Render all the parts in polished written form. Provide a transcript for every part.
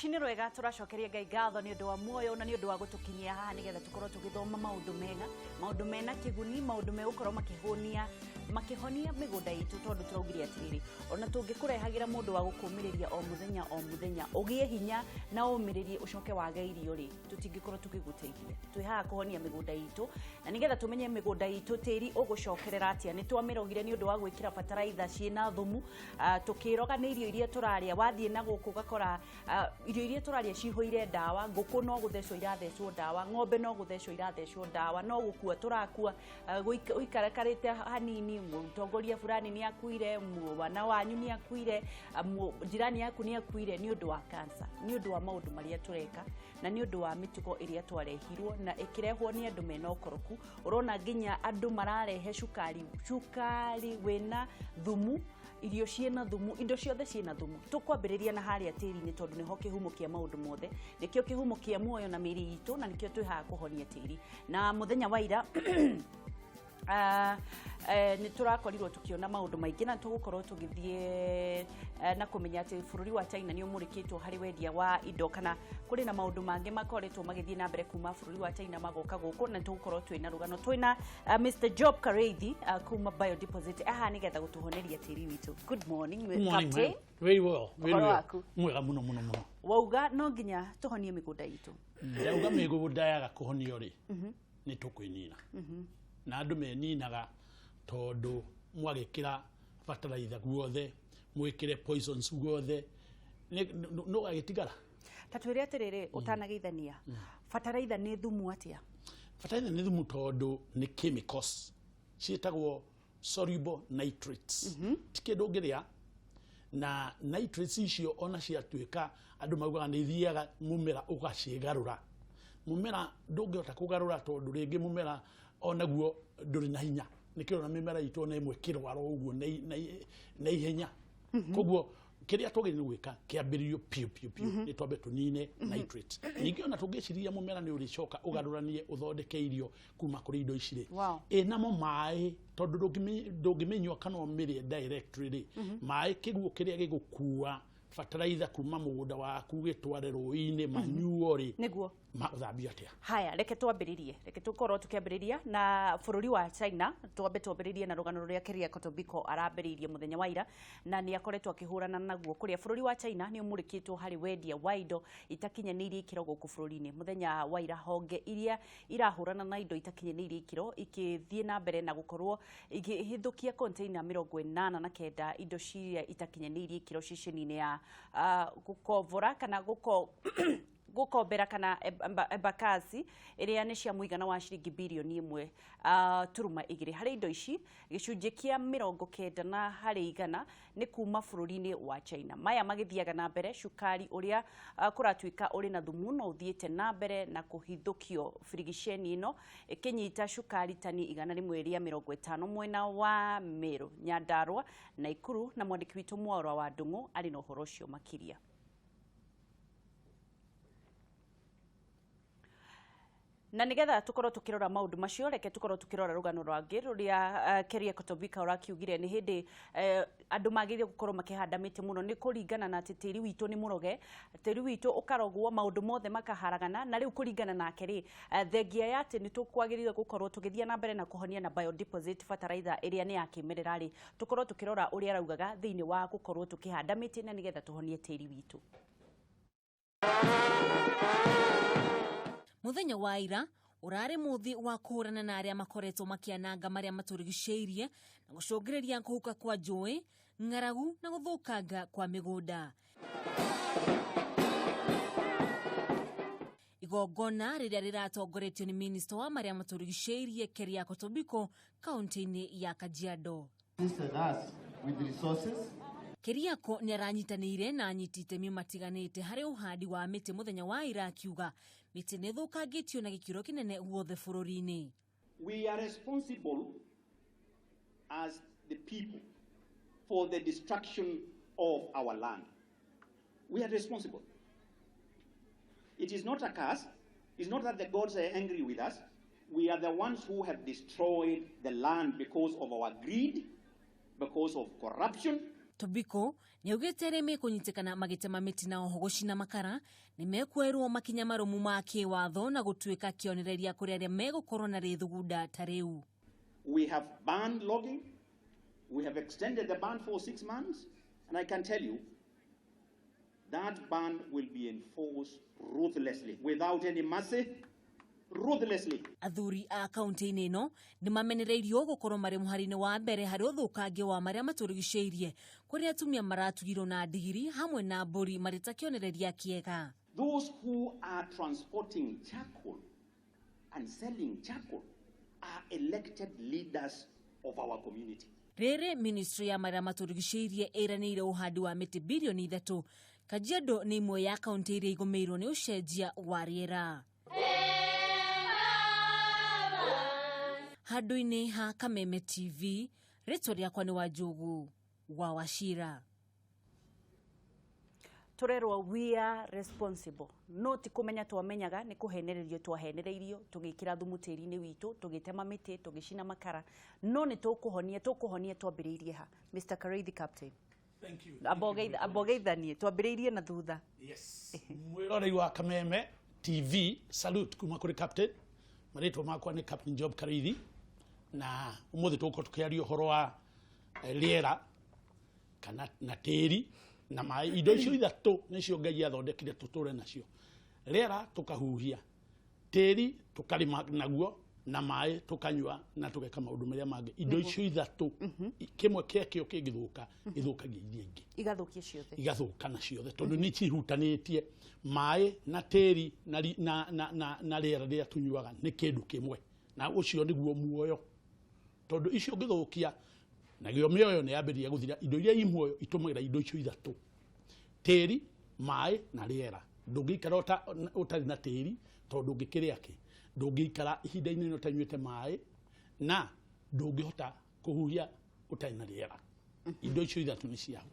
Rũcinĩ rwega tũracokeria Ngai ngatho nĩ ũndũ wa muoyo na nĩ ũndũ wa gũtũkinyia haha nĩgetha tũkorwo tũgĩthoma maũndũ mega, maũndũ mena kĩguni, maũndũ megũkorwo makĩhũnia makĩhonia mĩgũnda itũ, tondũ tũraugire atĩrĩrĩ, ona tũngĩkũrehagĩra mũndũ wa gũkũmĩrĩria o mũthenya o mũthenya, ũgĩe hinya na ũmĩrĩrie ũcoke wage irio rĩ, tũtingĩkorwo tũgĩgũteithia. Twĩ haha kũhonia mĩgũnda itũ na nĩgetha tũmenye mĩgũnda itũ tĩri ũgũcokerera atĩa. Nĩ twamĩrogire nĩ ũndũ wa gwĩkĩra bataraitha ciĩna thumu, tũkĩroga nĩ irio iria tũrarĩa. Wathiĩ na gũkũ ũgakora irio iria tũrarĩa cihũire ndawa, ngũkũ no gũthecwo irathecwo ndawa, ng'ombe no gũthecwo irathecwo ndawa, no gũkua tũrakua. Ũikarakarĩte hanini, mũtongoria fulani nĩ akuire, mwana wanyu nĩ akuire, jirani yaku nĩ akuire nĩ ũndũ wa cancer, nĩ ũndũ wa maũndũ marĩa tũreka na nĩ ũndũ wa mĩtugo ĩrĩa twarehirwo na ĩkĩrehwo nĩ andũ mena ũkoroku. Ũrona nginya andũ mararehe cukari, cukari wĩna thumu, irio ciĩna thumu, indo ciothe ciĩna thumu. Tũkwambĩrĩria na harĩa tĩri-inĩ tondũ nĩho kĩhumo kĩa maũndũ mothe, nĩkĩo kĩhumo kĩa muoyo na mĩĩrĩ itũ, na nĩkĩo twĩ haha kũhonia tĩri. Na mũthenya wa ira nĩ tũrakorirwo tũkĩona maũndũ maingĩ na tũgũkorwo tũgĩthiĩ na kũmenya atĩ bũrũri wa China nĩ ũmũrĩkĩtwo harĩ wendia wa indo, kana kũrĩ na maũndũ mangĩ makoretwo magĩthiĩ na mbere kuma bũrũri wa China magoka gũkũ, na tũgũkorwo twĩna rũgano twĩna Mr. Job Kareithi kuma Biodeposit aha nĩgetha gũtũhoneria tĩri witũ. Good morning, Good morning, Captain. ma'am. Very well. Very Ũhoro well. waku? Mwega mũno mũno mũno. Wauga no nginya tũhonie mĩgũnda itũ. Ndauga mĩgũnda yaga kũhonio rĩ, nĩ tũkwĩnina. Na andũ meninaga tondũ mwagĩkĩra bataraitha guothe, mwĩkĩre poisons guothe, no gagĩtigara. Ta twĩre atĩrĩrĩ, ũtanageithania, bataraitha nĩ thumu atĩa? Bataraitha nĩ thumu tondũ nĩ chemicals ciĩtagwo soluble nitrates. Ti kĩndũ ũngĩrĩa, na nitrates icio ona ciatuĩka andũ maugaga nĩ ithiaga mũmera ũgaciĩgarũra. Mũmera ndũngĩhota kũgarũra tondũ rĩngĩ mũmera onaguo ndũrĩ na hinya. Nĩkĩo ona mĩmera itũ ona ĩmwe ĩkĩrwara ũguo na ihenya. Koguo kĩrĩa twagĩrĩirwo gwĩka kĩambĩrĩrio piũ piũ piũ nĩ twambe tũnine nitrate. Ningĩ ona tũngĩciria mũmera nĩ ũrĩcoka ũgarũranie ũthondeke irio kuma kũrĩ indo ici rĩ, ĩnamo maĩ tondũ ndũngĩmĩnyua kana ũmĩrĩe directly rĩ, maĩ kĩguũ kĩrĩa gĩgũkua bataraitha kuma mũgũnda waku gĩtware rũĩ-inĩ manyuo rĩ, nĩguo magũthambio atĩa? Haya, reke twambĩrĩrie, reke tũkorwo tũkĩambĩrĩria na bũrũri wa China. Twambe twambĩrĩrie na rũgano rũrĩa Keriako Tobiko arambĩrĩirie mũthenya wa ira, na nĩ akoretwo akĩhũrana naguo, kũrĩa bũrũri wa China nĩ ũmũrĩkĩtwo harĩ wendia wa indo itakinyanĩirie ikĩro gũkũ bũrũri-inĩ. Mũthenya wa ira honge iria irahũrana na indo itakinyanĩirie ikĩro ikĩthiĩ na mbere na gũkorwo ikĩhithũkia container 89 indo ciria itakinyanĩirie ikĩro ceceni-inĩ ya gũkombora kana gũkombera kana Embakasi, ĩrĩa nĩ cia mũigana wa ciringi birioni 1 turuma 2. Harĩ indo ici, gĩcunjĩ kĩa 90 na harĩ igana nĩ kuma bũrũri-inĩ wa China. Maya magĩthiaga na mbere, cukari ũrĩa kũratuĩka ũrĩ na thumu no ũthiĩte na mbere na kũhithũkio, birigiceni ĩno ĩkĩnyita cukari tani 150 mwena wa Meru, Nyandarua, Naikuru. Na mwandĩki witũ Mwaũra wa Ndung'u arĩ na ũhoro ũcio makĩria. Na nigetha tukorwo tukirora maundu macio, reke tukorwo tukirora rugano rwangĩ ruria Keriako Tobiko ũrakiugire nĩ hĩndĩ andũ magĩrĩire gũkorwo makĩhanda mĩtĩ mũno, nĩ kũringana na atĩ tĩri witũ nĩ mũroge, tĩri witũ ũkarogwo, maũndũ mothe makaharagana. Na rĩu kũringana nake rĩ, thengia ya atĩ nĩ tũkwagĩrĩire gũkorwo tũgĩthiĩ na mbere na kũhonia na biodeposit fertilizer ĩrĩa nĩ ya kĩmerera rĩ, tũkorwo tũkĩrora ũrĩa araugaga thĩinĩ wa gũkorwo tũkĩhanda mĩtĩ na nĩgetha tũhonie tĩri witũ. Mũthenya wa ira ũrarĩ mũthĩ wa kũhũrana na arĩa makoretwo makĩananga marĩa matũrigicĩirie na gũcũngĩrĩria kũhuka kwa njũĩ, ng'aragu na gũthũkanga kwa mĩgũnda. Igongona rĩrĩa rĩratongoretio nĩ minista wa marĩa matũrigicĩirie Keriako Tobiko kaunti-inĩ ya Kajiado. Assisted us with resources. Keriako nĩ aranyitanĩire na anyiti itemi matiganĩte harĩ ũhandi wa mĩtĩ mũthenya wa ira, akiuga mĩtĩ nĩ ĩthũkangĩtio na gĩkĩro kĩnene guothe bũrũri-inĩ. We are responsible as the people for the destruction of our land. We are responsible. It is not a curse. It's not that the gods are angry with us. We are the ones who have destroyed the land because of our greed, because of corruption. Tobiko nĩaugĩte arĩa mekũnyitĩkana magĩtema mĩtĩ na oho gũcina makara nĩ mekuoerwo makinya marũmu ma kĩwatho na gũtuĩka kĩonereria kũrĩ arĩa megũkorwo na rĩthugunda ta rĩu. We have banned logging. We have extended the ban for 6 months. And I can tell you that ban will be enforced ruthlessly, without any mercy, ruthlessly. Athuri a kaunti-inĩ ĩno nĩ mamenereirio gũkorwo marĩ mũhari-inĩ wa mbere harĩ ũthũkangia wa marĩa matũrigicĩirie, kũrĩa atumia maratugirwo na ndigiri hamwe na mbũri marĩ ta kĩonereria kĩega. Those who are transporting charcoal and selling charcoal are elected leaders of our community. Rĩrĩ ministry ya marĩa matũrigicĩirie ĩranĩire ũhandi wa mĩtĩ birioni 3, Kajiado nĩ ĩmwe ya kaunti iria igũmĩirwo nĩ ũcenjia wa rĩera. Handũ-inĩ ha Kameme TV, rĩtwa rĩakwa nĩ Wanjugu wa Wachira. Turerwo we are responsible, no ti kumenya twamenyaga nĩ kũhenererio twahenereirio tũgĩkĩra thumu tĩri-inĩ witũ, tũgĩtema mĩtĩ, tũgĩcina makara. No nĩ tũkũhonia, tũkũhonia. Twambĩrĩirie ha, Mr. Kareithi, captain? Thank you. Ambogeithanie, twambĩrĩirie na thutha. Yes, mwĩrorei wa Kameme TV, salute kuma kũrĩ captain. Marĩtwa makwa nĩ Captain Job Kareithi, na ũmũthĩ tũgũkorwo tũkĩaria ũhoro wa rĩera kana na tĩri na maĩ. Indo icio ithatũ nĩcio Ngai athondekire tũtũre nacio: rĩera tũkahuhia, tĩri tũkarĩma naguo, na maĩ tũkanyua na tũgeka maũndũ marĩa mangĩ. Indo icio ithatũ, kĩmwe kĩakĩo kĩngĩthũka, ithũkagia iria ingĩ. Igathũkia ciothe. Igathũka na ciothe, tondũ nĩ cihutanĩtie. Maĩ na tĩri na, ri- na, na, na, na rĩera rĩrĩa tũnyuaga nĩ kĩndũ kĩmwe, na ũcio nĩguo muoyo, tondũ icio ũngĩthũkia nagĩo mĩoyo nĩ yambĩrĩria gũthira. Indo iria i muoyo itũmagĩra indo icio ithatũ: tĩri, maĩ na rĩera. Ndũngĩikara ũtarĩ na tĩri, tondũ ũngĩkĩrĩa kĩ? Ndũngĩikara ihinda inene ũtanyuĩte maĩ, na ndũngĩhota kũhuhia ũtarĩ na rĩera. Indo icio ithatũ nĩ ciao.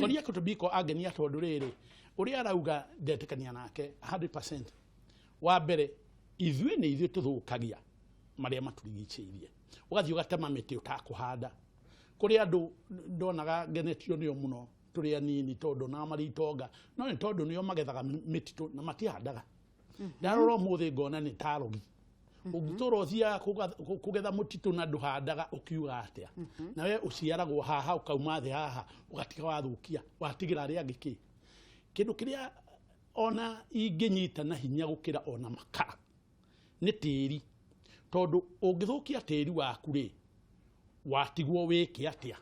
Koria Tobiko angenia, tondũ rĩrĩ ũrĩa arauga ndetĩkania nake 100%. Wa mbere, ithuĩ nĩ ithuĩ tũthũkagia marĩa matũrigicĩirie. Ũgathiĩ ũgatema mĩtĩ ũtakũhanda. Kũrĩ andũ ndonaga ngenetio nĩo mũno tũrĩ anini, tondũ na marĩ itonga, no nĩ tondũ nĩo magethaga mĩtitũ na matihandaga. Ndarora ũmũthĩ ngona nĩ tarogi. Ũngĩtũra ũthiaga kũgetha mũtitũ na ndũhandaga, ũkiuga atĩa? Na we ũciaragwo haha, ũkauma thĩ haha, ũgatiga wathũkia, watigĩra arĩa angĩ kĩ? Kĩndũ kĩrĩa ona ingĩnyita na hinya gũkĩra ona makara nĩ tĩri, tondũ ũngĩthũkia tĩri waku rĩ, watigwo wĩke atĩa?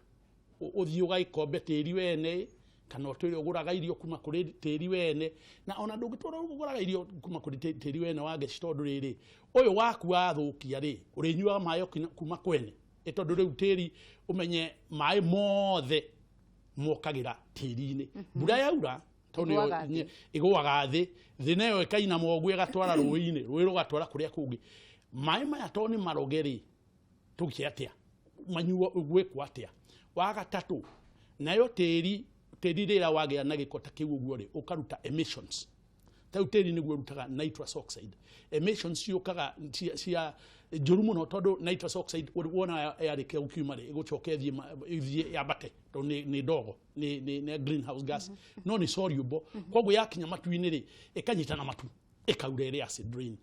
Ũthiĩ ũgagĩkombe tĩri wene, kana ũtwĩre ũgũraga irio kuma kũrĩ tĩri wene? Na ona ndũngĩtwara ũgũraga irio kuma kũrĩ tĩri wene wa ngeci, tondũ rĩrĩ ũyũ waku wathũkia rĩ, ũrĩnyuaga maĩ o kuma kwene. Ĩ tondũ rĩu tĩri, ũmenye maĩ mothe mokagĩra tĩri-inĩ. Mbura yaura, tondũ nĩyo Ĩgũaga thĩ. Ĩgũaga thĩ, thĩ nayo ĩkainama ũguo, ĩgatwara rũĩ-inĩ, rũĩ rũgatwara kũrĩa kũngĩ. Maĩ maya to nĩ maroge rĩ, tũgĩke atĩa? Manyuo gwĩkwo atĩa? Wa gatatũ, nayo tĩri, tĩri rĩrĩa wagĩa na gĩko ta kĩu ũguo rĩ, ũkaruta emissions. Ta rĩu tĩri nĩguo ũrutaga nitrous oxide. Emissions ciũkaga cia njũru mũno, tondũ nitrous oxide wona yarĩkia gũkiuma rĩ, ĩgũcoka ĩthiĩ yambate, tondũ nĩ ndogo, nĩ greenhouse gas, no nĩ soluble. Koguo yakinya matu-inĩ rĩ, ĩkanyita na matu, ĩkaura ĩrĩ acid rain.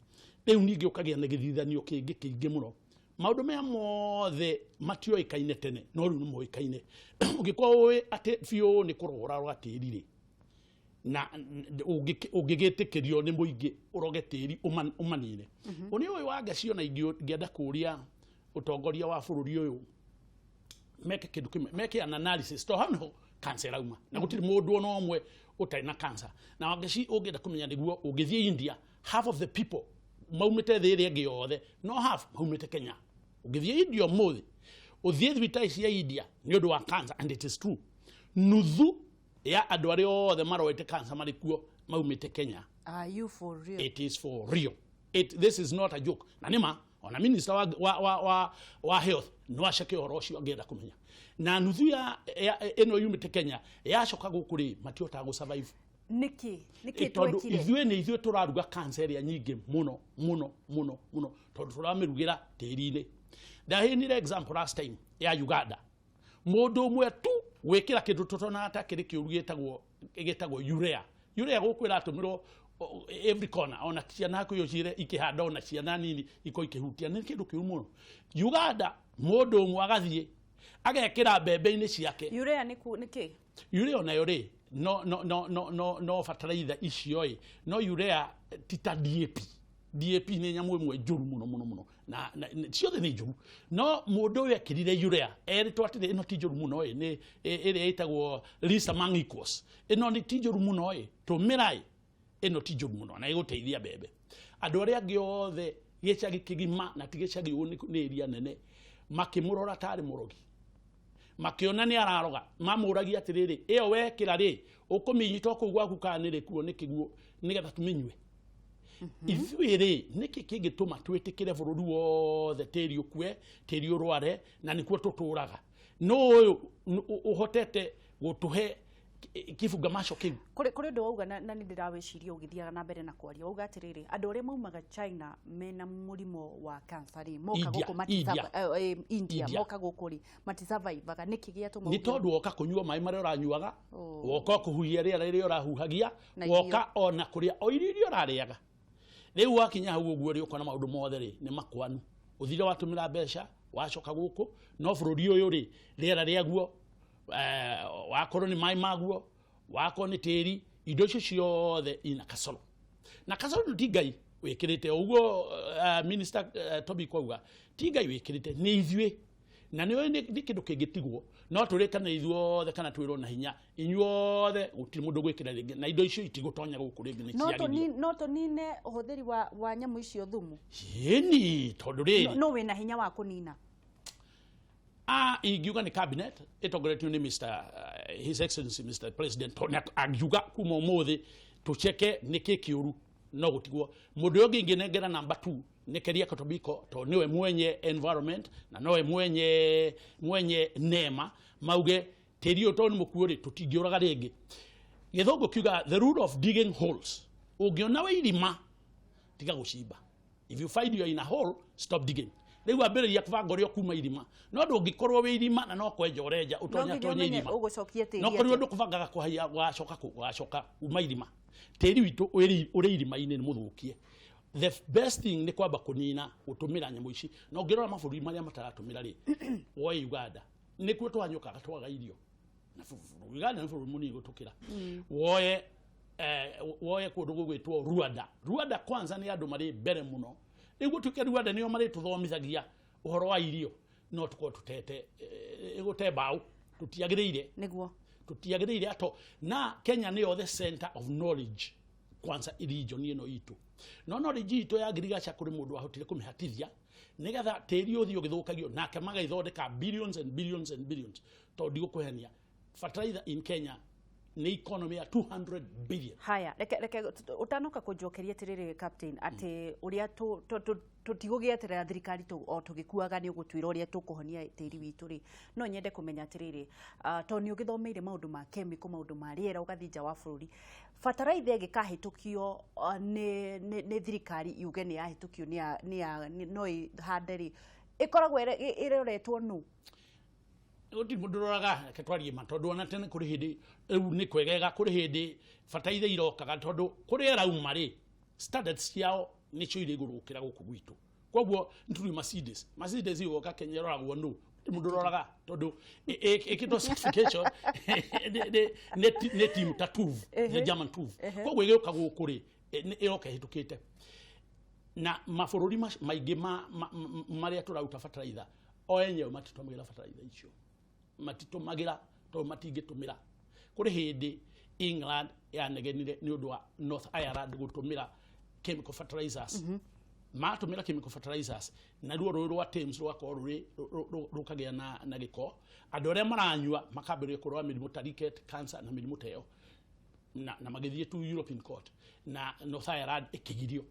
Rĩu ningĩ ũkagĩa na gĩthithanio kĩngĩ kĩingĩ mũno. Maũndũ maya mothe matioĩkaine tene, no rĩu nĩ moĩkaine. Ũngĩkorwo ũĩ atĩ biũ nĩ kũroga ũraroga tĩri rĩ, na ũngĩgĩtĩkĩrio nĩ mũingĩ ũroge tĩri ũmanine ũnĩ ũyũ wa ngeci. Ona ingĩenda kũria ũtongoria wa bũrũri ũyũ meke kĩndũ kĩmwe, meke an analysis, to hau nĩho cancer ĩrauma, na gũtirĩ mũndũ ona ũmwe ũtarĩ na cancer. Na Wangeci, ũngĩenda kũmenya nĩguo, ũngĩthiĩ India, half of the people maumĩte thĩ ĩrĩa ĩngĩ yothe, no half maumĩte Kenya. Ũngĩthiĩ India ũmũthĩ, ũthiĩ thibitarĩ cia India nĩ ũndũ wa cancer, and it is true, nuthu ya andũ arĩa othe marwarĩte cancer marĩ kuo maumĩte Kenya. Are you for real? It is for real. This is not a joke. Na nĩma ona minister wa health no aceke ũhoro ũcio angĩenda kũmenya. Na nuthu ya ĩno yumĩte Kenya yacoka gũkũ rĩ, matihotaga gũ survive. Nĩkĩ Tondũ twekire? ithuĩ nĩ ithuĩ tũraruga cancer ĩrĩa nyingĩ mũno mũno mũno mũno, tondũ tũramĩrugĩra tĩri-inĩ. Ndaheanire example last time ya Uganda, mũndũ ũmwe tu. Gwĩkĩra kĩndũ tũtonaga ta kĩrĩ kĩũru gĩtagwo urea. Urea gũkũ ĩratũmĩrwo every corner, ona ciana hakuhĩ ũciĩre ikĩhanda, ona ciana nini ikorwo ikĩhutia, nĩ kĩndũ kĩũru mũno. Uganda mũndũ ũmwe agathiĩ agekĩra mbembe-inĩ ciake. Urea nĩ nĩ kĩ? Urea onayo rĩ, no bataraitha icio ĩ, no urea ti ta DAP. DAP nĩ nyamũ ĩmwe njũru mũno mũno mũno, na ciothe nĩ njũru, no mũndũ ũyũ ekĩrire urea erĩtwo atĩrĩ, ĩno ti njũru mũno ĩ, nĩ ĩrĩa ĩtagwo least among equals, ĩno nĩ ti njũru mũno ĩ, tũmĩra ĩ, ĩno ti njũru mũno na ĩgũteithia mbembe. Andũ arĩa angĩ othe gĩcagi kĩgima, na ti gĩcagi ũguo, nĩ area nene, makĩmũrora tarĩ mũrogi, makiona nĩ araroga. Mamũragia atĩrĩrĩ, ĩyo wekĩra rĩ, ũkũmĩnyita o kũu gwaku kana nĩ rĩkuo nĩ kĩguo nĩgetha tũmĩnyue ithuĩ rĩ? Nĩkĩ kĩngĩtũma twĩtĩkĩre bũrũri wothe tĩri ũkue, tĩri ũrware, na nĩkuo tũtũraga? No ũyũ ũhotete gũtũhe kĩbungamaco kĩu. Kũrĩ ũndũ wauga na nĩ ndĩrawĩciria ũgĩthiaga na mbere na kwaria. Wauga atĩrĩrĩ, andũ arĩa maumaga China mena mũrimũ wa cancer rĩ, moka India, gũkũ India. India, India. moka gũkũ rĩ, matisurvivaga. Nĩkĩ gĩatũma Nĩ ũguo? tondũ woka kũnyua maĩ marĩa ũranyuaga, Oh. woka kũhuhia rĩera rĩrĩa ũrahuhagia, Na woka ona kũrĩa o irio iria ũrarĩaga. Rĩu wakinya hau ũguo rĩ, ũkona maũndũ mothe rĩ nĩ makwanu. Ũthire watũmĩra mbeca, wacoka gũkũ, no bũrũri ũyũ rĩ, rĩera rĩaguo, wakorwo nĩ maĩ maguo, wakorwo nĩ tĩri, indo icio ciothe ina kasoro, na kasoro ti Ngai wĩkĩrĩte ũguo. Minister Tobiko auga ti Ngai wĩkĩrĩte, nĩ ithuĩ, na nĩ nĩ kĩndũ kĩngĩtigwo no tũrĩkane ithuothe kana twĩrwo na hinya inyuothe, gũtirĩ mũndũ gwĩkĩra rĩngĩ na indo icio itigũtonya gũkũ rĩngĩ, nĩ No ciagĩrio. No tũnine ũhũthĩri wa nyamũ icio thumu? Ĩni, tondũ rĩrĩ, No wĩna hinya wa kũnina? Ah, ingiuga nĩ cabinet ĩtongoretio nĩ Mr His Excellency Mr President, tondũ angiuga kuma ũmũthĩ tũceke nĩkĩ kĩũru, no gũtigwo. Mũndũ ũyũ ũngĩ ingĩnengera namba 2 nĩ Keriako Tobiko, tondũ nĩwe mwenye environment na nowe mwenye nema mauge tĩri ũyũ tondũ nĩ mũkuo rĩ, tũtingĩũraga rĩngĩ. Gĩthũngũ kiuga the rule of digging holes, ũngĩona wĩ irima tiga gũcimba. If you find you are in a hole, stop digging. Rĩu ambĩrĩria kũbanga ũrĩa ũkuma irima, no ndũngĩkorwo wĩ irima na no kwenja ũrenja No ũtonya nginya tonye ũmenye irima. ũgũcokia tĩri No kũrĩ atĩa. ũndũ kũbangaga kũhaiya, ũgacoka kũ ũgacoka uma irima. Tĩri witũ ũrĩ irima-inĩ, nĩ mũthũkie. The best thing nĩ kwamba kũnina gũtũmĩra nyamũ ici. Na ũngĩrora mabũrũri marĩa mataratũmĩra rĩ, woe Uganda, nĩkuo twanyũkaga twaga irio, na Uganda nĩ bũrũri mũnini gũtũkĩra. Woe kũndũ gũgwĩtwo Rwanda. Rwanda kwanza nĩ andũ marĩ mbere mũno. Rĩu gũtuĩke Rwanda nĩo marĩtũthomithagia ũhoro wa irio, no tũkorwo tũtete gũte mbaũ, tũtiagĩrĩire. Tũtiagĩrĩire ato. Na Kenya nĩyo the center of knowledge kwanza region ĩno itũ, no knowledge itũ ya ngirigaca kũrĩ mũndũ wahotire kũmĩhatithia nĩgetha tĩri ũthiĩ ũgĩthũkagio, nake magaithondeka billions and billions and billions. Tondũ ndigũkũhenia, fertilizer in Kenya nĩ economy ya 200 billion. Haya, reke ũtanoka kũnjokeria atĩrĩrĩ, captain, atĩ ũrĩa tũtigũgĩeterera thirikari o tũgĩkuaga nĩ ũgũtwĩra ũrĩa tũkũhonia tĩri witũ rĩ, no nyende kũmenya atĩrĩrĩ, tondũ nĩ ũgĩthomeire maũndũ ma chemical, maũndũ ma rĩera, ũgathiĩ nja wa bũrũri, bataraitha ĩngĩkahĩtũkio nĩ thirikari yuge nĩ yahĩtũkio, no ĩhande rĩ, ĩkoragwo ĩroretwo nũ? Gũtirĩ mũndũ ũroraga. Reke twarie ma, tondũ ona tene kũrĩ hĩndĩ, rĩu nĩ kwegega, kũrĩ hĩndĩ bataraitha irokaga, tondũ kũrĩa ĩrauma rĩ, standards ciao nĩcio irĩ igũrũ gũkĩra gũkũ gwitũ. Koguo nĩtũrĩ Mercedes ĩgoka Kenya ĩroragwo nũ? Gũtirĩ mũndũ ũroraga, tondũ ĩkĩtwo certification nĩ team ta TÜV, the German TÜV. Koguo ĩgĩũka gũkũ rĩ, ĩroka ĩhĩtũkĩte na mabũrũri maingĩ marĩa tũraruta bataraitha, o enyewe matitũmagĩra bataraitha icio, matitũmagĩra tondũ matingĩtũmĩra. Kũrĩ hĩndĩ England yanegenire nĩ ũndũ wa North Ireland gũtũmĩra chemical fertilizers. Matũmĩra chemical fertilizers, naruo rũĩ rwa Thames rũgakorwo rũrĩ rũkagĩa na gĩko, andũ arĩa maranyua makambĩrĩria kũrwara mĩrimũ ta ricket, cancer na mĩrimũ ta ĩyo, na magĩthiĩ to European Court na North Ireland ĩkĩgirio